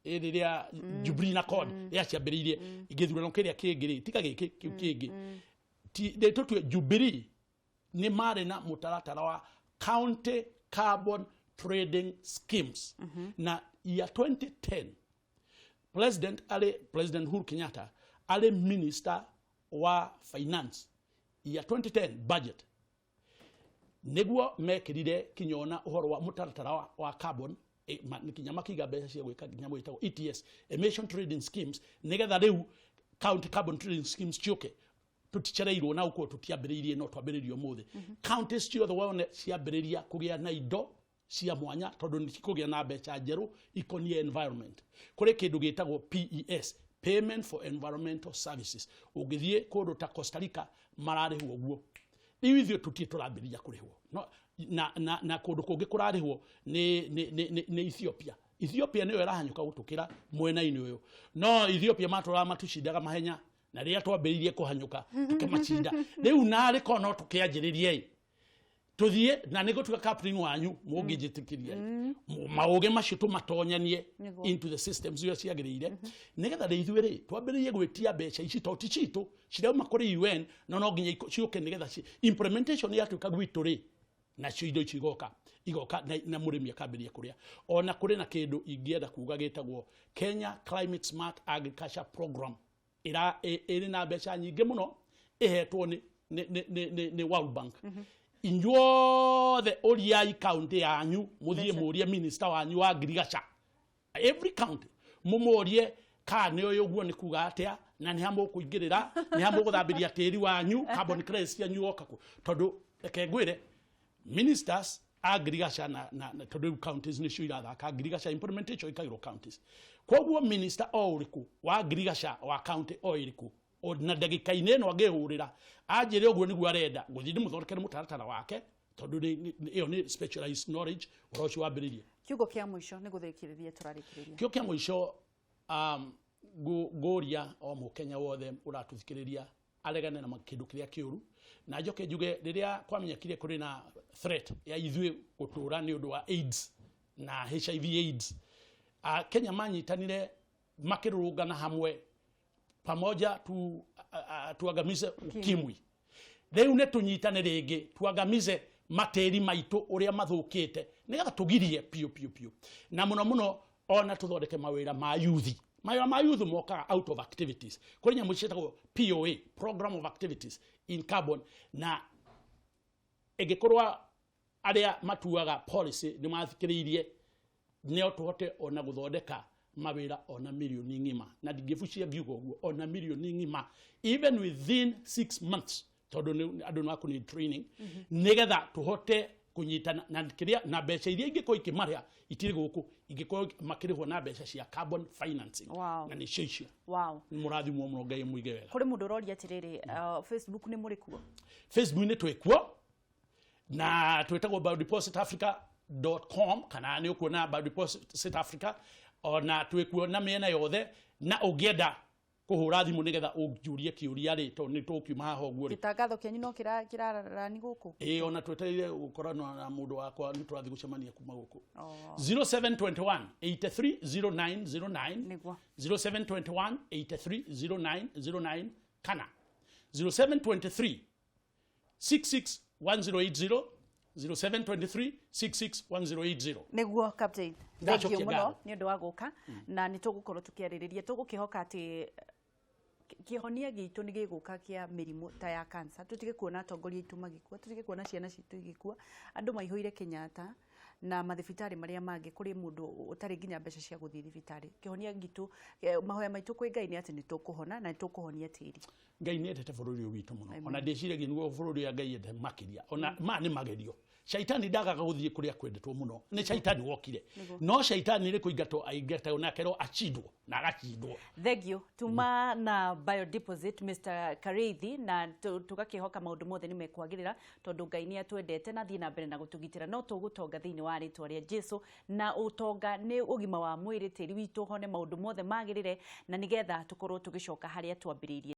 rĩrĩa Jubilee na CORD rĩrĩa ciambĩrĩirie gĩthurano kĩrĩa kĩngĩ rĩ, tiga gĩkĩ, kĩu kĩngĩ, nĩ tũtue Jubilee nĩ marĩ na mũtaratara wa county carbon trading schemes, na year 2010 president arĩ President Uhuru Kenyatta arĩ minister wa finance, year 2010 budget nĩguo mekĩrire kinyona ũhoro wa mũtaratara wa carbon, kinya makiga mbeca cia gwĩka nyamũ ĩtagwo ETS, emission trading schemes, nĩgetha rĩu county carbon trading schemes ciũke. Tũticereirwo na gũkorwo tũtiambĩrĩirie, no twambĩrĩrie ũmũthĩ. Counties ciothe wone ciambĩrĩria kũgĩa na indo cia mwanya, tondũ nĩ cikũgĩa na mbeca njerũ ikoniĩ environment. Kũrĩ kĩndũ gĩtagwo PES, payment for environmental services. Ũngĩthiĩ kũndũ ta Costa Rica mararĩhwo ũguo. Rĩu ithuĩ tũtirĩ tũrambĩrĩria kũrĩhwo no, na kũndũ kũngĩ kũrarĩhwo nĩ Ethiopia. Ethiopia nĩyo ĩrahanyũka gũtũkĩra mwena-inĩ ũyũ, no Ethiopia matũraga matucindaga mahenya, na rĩrĩa twambĩrĩirie kũhanyũka tũkĩmacinda. Rĩu narĩ korwo no tũkĩanjĩrĩrie tũthiĩ, na nĩ gũtuĩka captain wanyu mũngĩnjĩtĩkĩria maũgĩ macio tũmatonyanie into the systems iria ciagĩrĩire, nĩgetha rĩ ithuĩ rĩ twambĩrĩrie gwĩtia mbeca ici, tondũ ti citũ, cirauma kũrĩ UN, no nginya ciũke nĩgetha implementation yatuĩka gwitũ rĩ, nacio indo icio igoka na mũrĩmi akambĩrĩria kũrĩa. Ona kũrĩ na kĩndũ ingĩenda kuga gĩtagwo Kenya Climate Smart Agriculture Program, ĩra ĩrĩ na mbeca nyingĩ mũno ĩhetwo nĩ World Bank. Inyuothe ũriai county yanyu, mũthiĩ mũrie minister wanyu wa ngirigaca, every county mũmũrie kana nĩ ũyũ ũguo nĩ kuga atĩa, na nĩ ha mũkũingĩrĩra, nĩ ha mũgũthambĩria tĩri wanyu, carbon credits cianyu woka kũ. Tondũ reke ngwĩre, ministers a ngirigaca na tondũ rĩu counties nĩcio irathaka ngirigaca, implementation ĩkagĩrwo counties. Koguo minister o ũrĩkũ wa ngirigaca wa county o ĩrĩkũ, na ndagĩka-inĩ ĩno angĩhũrĩra anjĩre ũguo nĩguo arenda gũthiĩ, ndĩmũthondekere mũtaratara wake, tondũ ĩyo nĩ specialized knowledge ũhoro ũcio wambĩrĩirie. Kiugo kĩa mũico nĩ gũthĩkĩrĩria tũrarĩkĩrĩria. Kĩo kĩa mũico, ngũria o mũkenya wothe ũratũthikĩrĩria aregane na kĩndũ kĩrĩa kĩũru, na njoke njuge rĩrĩa kwamenyekire kũrĩ na threat ya ithuĩ gũtũra nĩ ũndũ wa AIDS na HIV AIDS, Kenya manyitanire makĩrũrũngana hamwe, pamoja tuangamize ukimwi. Rĩu nĩ tũnyitane rĩngĩ tuangamize matĩri maitũ ũrĩa mathũkĩte, nĩgetha tũgirie piũ piũ piũ, na mũno mũno ona tũthondeke mawĩra ma yuthi. Mawĩra ma youth mokaga out of activities. Kũrĩ nyamũ ciĩtagwo POA, program of activities in carbon, na ĩngĩkorwo arĩa matuaga policy nĩ mathikĩrĩirie, no tũhote ona gũthondeka mawĩra ona mirioni ng'ima, na ndingĩbucia ngiuga ũguo, ona mirioni ng'ima even within 6 months, tondũ andũ nĩ makũ training, nĩgetha tũhote kũnyitana na kĩrĩa na mbeca iria ingĩkorwo ikĩmarĩa itirĩ gũkũ, ingĩkorwo makĩrĩhwo na mbeca cia carbon financing. Na nĩcio icio. Nĩ mũrathimwo mũno, Ngai mũige wega. Kũrĩ mũndũ ũroria atĩrĩrĩ, Facebook nĩ mũrĩ kuo? Facebook nĩ twĩkuo na twĩtagwo biodepositafrica.com, kana nĩ ũkuona Biodeposit Africa, ona twĩkuo na mĩena yothe. Na ũngĩenda kũhũra thimũ nĩgetha ũnjũrie kĩũria rĩ, tondũ nĩ tũkiuma haha ũguo rĩ. Gĩtangatho kĩanyu no kĩrarani gũkũ? Ĩĩ, ona twetereire gũkorana na mũndũ wakwa, nĩ tũrathiĩ gũcemania kuma gũkũ. 0721 830909. 0721 830909 kana 0723 661080. 0723 661080. Nĩguo, Captain. Ndacokia Thank you mũno ngatho. nĩ ũndũ wa gũka, na nĩ tũgũkorwo tũkĩarĩrĩria, tũgũkĩhoka atĩ kĩhonia gitũ nĩ gĩgũka kĩa mĩrimũ ta ya cancer, tũtige kuona atongoria aitũ magĩkua, tũtige kuona ciana citũ igĩkua, andũ maihũire Kenyatta na mathibitarĩ marĩa mangĩ, kũrĩ mũndũ ũtarĩ nginya mbeca cia gũthiĩ thibitarĩ. Kĩhonia gitũ, mahoya maitũ kwĩ Ngai nĩ atĩ nĩ tũkũhona na nĩ tũkũhonia tĩri. Ngai nĩ endete bũrũri ũyũ witũ mũno. Ona ndĩciragia nĩguo bũrũri ũrĩa Ngai endete makĩria. Ona ma nĩ magerio, caitani ndagaga gũthiĩ kũrĩa kwendetwo mũno. Nĩ caitani wokire, no caitani nĩ kũingatwo aingatwo na akerwo acindwo na agacindwo. Thank you. Tuma na biodeposit, Mr Karithi, na tũgakĩhoka maũndũ mothe nĩ mekwagĩrĩra, tondũ Ngai nĩ atwendete na thiĩ na mbere na gũtũgitĩra, no tũgũtonga thĩinĩ wa rĩtwa rĩa Jesu, na ũtonga nĩ ũgima wa mwĩrĩ, tĩri witũ hone, maũndũ mothe magĩrĩre, na nĩgetha tũkorwo tũgĩcoka harĩa twambĩrĩirie.